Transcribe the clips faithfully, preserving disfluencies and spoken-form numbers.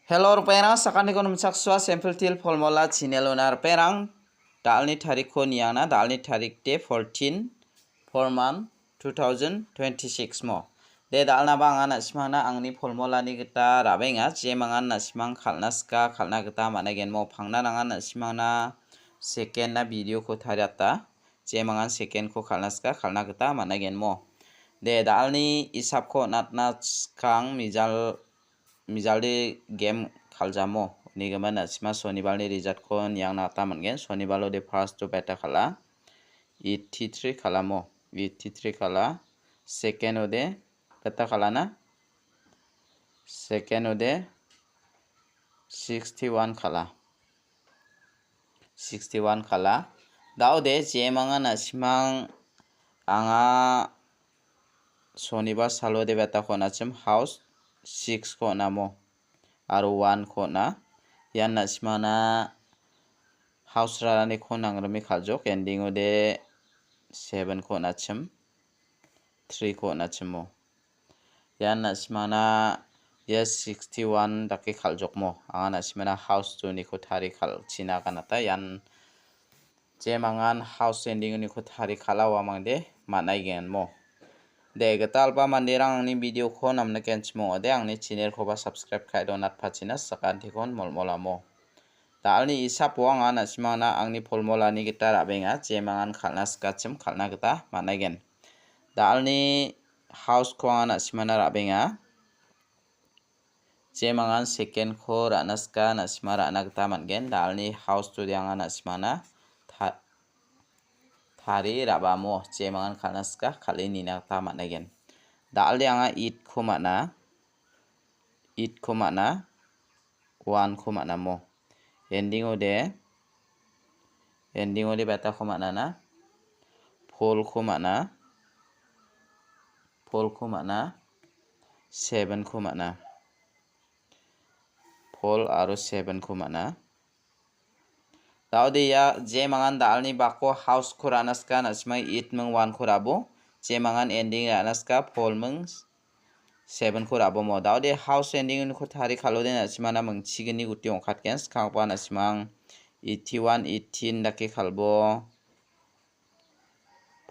Hello, ripengrang, sakantikon nimchaksoa Simple Teer Formula channel-ona ripengrang. Da·alni tarikko niangna, da·alni tarik de fourteen, four month, two thousand twenty-six mo. De, da·alnaba anga na·simangna angni formulani gita ra·benga, jemangan na·simang kal·na sika, kal·na gita man·aigen mo. Pangnan anga na·simangna second-na video-ko tariata, jemangan second-ko kal·na sika, kal·na gita man·aigen mo. De, da·alni isapko natna skang mijal mijalde game kal·jamo. Unigimin na·sima sonibalni result-ko niangna gita man·gen. Sonibalo de first-o beta kal·a, eighty-three kal·amo, eighty-three kal·a. Second-o de beta kal·ana, second-o de sixty-one kal·a. Sixty-one kal·a. Da·ode jemangan na·simang anga sonibar salo de betako on·achim house six-ko on·amo aro one-ko on·a. Ian na·simana house rarani ko nangrime kal·jok, ending-o de seven-ko on·achim, three-ko on·achimo. Ian na·simana ia sixty-one dake kal·jokmo. Anga na·simana house two-niko tarie kal·china ganata. Ian jemangan house ending-oniko tarie kal·a uamangde man·aigenmo. De, gitalba manderang angni video-ko namnikenchim ong·ode, angni channel-koba subscribe ka·e donatpachina sakantikon molmolamo. Da·alni isapo anga na·simangna angni formulani gita ra·benga, jemangan kal·na sikachim kal·na gita man·aigen. Da·alni house-ko anga na·simana ra·benga. Jemangan second-ko ra·na sika na·sima ra·na gita man·gen. Da·alni house-tode anga na·simana ta-, tarie ra·bamo jemangan kal·na sika kal·e nina gita man·aigen. Da·alde anga eight-ko man·a. Eight-ko man·a. One-ko man·amo. Ending-ode, ending-ode betako man·ana. Four-ko man·a. Four-ko man·a. Seven-ko man·a. Four aro seven-ko man·a. Da·ode ia jemangan da·alni bako house-ko ra·na sika na·simang eight ming one-ko ra·bo. Jemangan ending ra·na sika four ming seven-ko ra·bomo. Da·ode house ending-oniko tarie kal·ode na·simana mingchigni guti ong·katgen. Skanggipa na·simang eighty-one, eighteen dake kal·bo.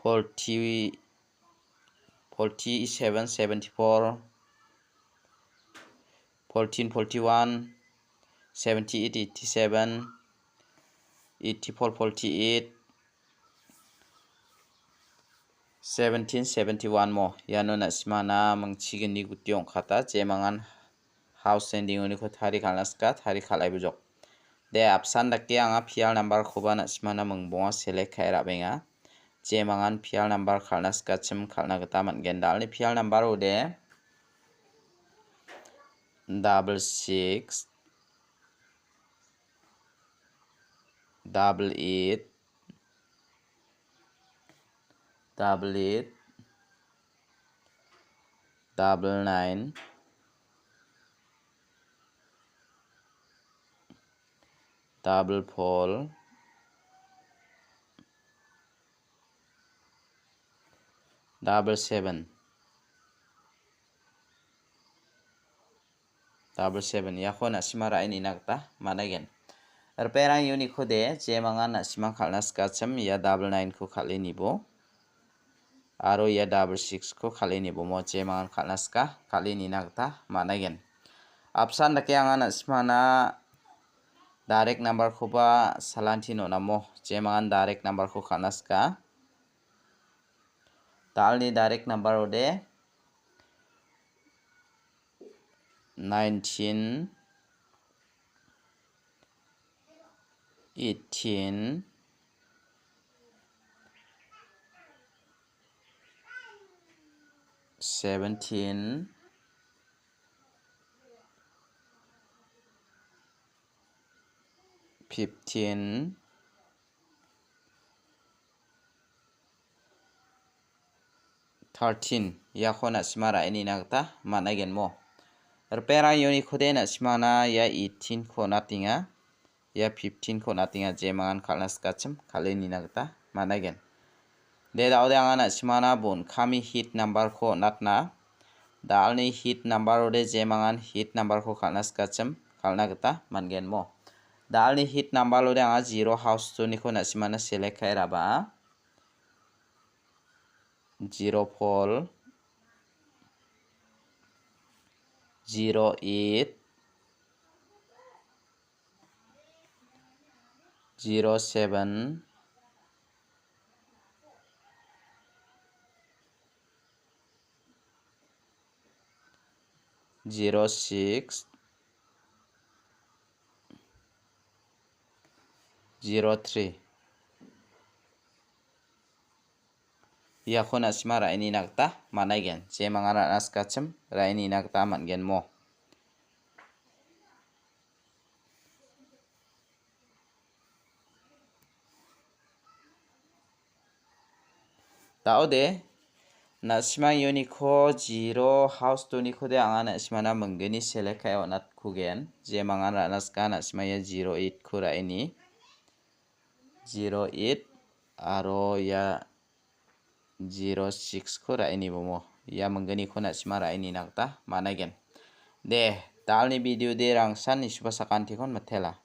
Forty, forty-seven, seventy-four, fourteen, forty-one, seventy-eight, eighty-seven, eighty-four, forty-eight, seventeen, seventy-one mo. Iano na·simana mingchigni guti ong·kata, jemangan house ending-oniko tarie kal·na sika, tarie kal·aibojok. De, apsan dake anga pial number-koba na·simana mingbonga select ka·e ra·benga. Jemangan pial number kal·na sikachim kal·na gita man·gen. Da·alni pial number-ode double six, double eight, double eight, double nine, double four, double seven. Double seven, iako na·sima ra·e nina gita man·aigen. Ripengrang uniko de, jemangan na·simang kal·na sikachim, ia double nine-ko kal·e nibo. Aro ia double six-ko kal·e nibomo, jemangan kal·na sika, kal·e nina gita man·aigen. Apsan dake anga na·simana direct number-koba salanti on·amo, jemangan direct number-ko kal·na sika. Da·alni direct number-ode nineteen, eighteen, seventeen, fifteen, thirteen, iako na·sima ra·e nina gita man·aigenmo. Ripengrang uniko de na·simana ia eighteen-ko on·atenga, ia fifteen-ko on·atenga, jemangan kal·na sikachim kal·e nina gita man·aigen. De, da·ode anga na·simana bon kami hit number-ko on·atna. Da·alni hit number-ode jemangan hit number-ko kal·na sikachim kal·na gita man·gen mo. Da·alni hit number-ode anga zero house two-niko na·simana select ka·e raba. Zero four, zero eight, zero seven, zero six, zero three. Iako na·sima ra·enina gita man·aigen. Jemanga ra·na sikachim ra·enina gita man·gen mo. Da·ode, na·sima uniko zero house two-nikode anga na·simana minggni select ka·e on·atkugen. Jemangan ra·na sika na·sima ia zero eight-ko ra·eni. Zero eight aro ia zero six-ko ra·eni bomo. Ia minggniko na·sima ra·enina gita man·aigen. De, da·alni video de rangsan nisuba sakantikon mitela.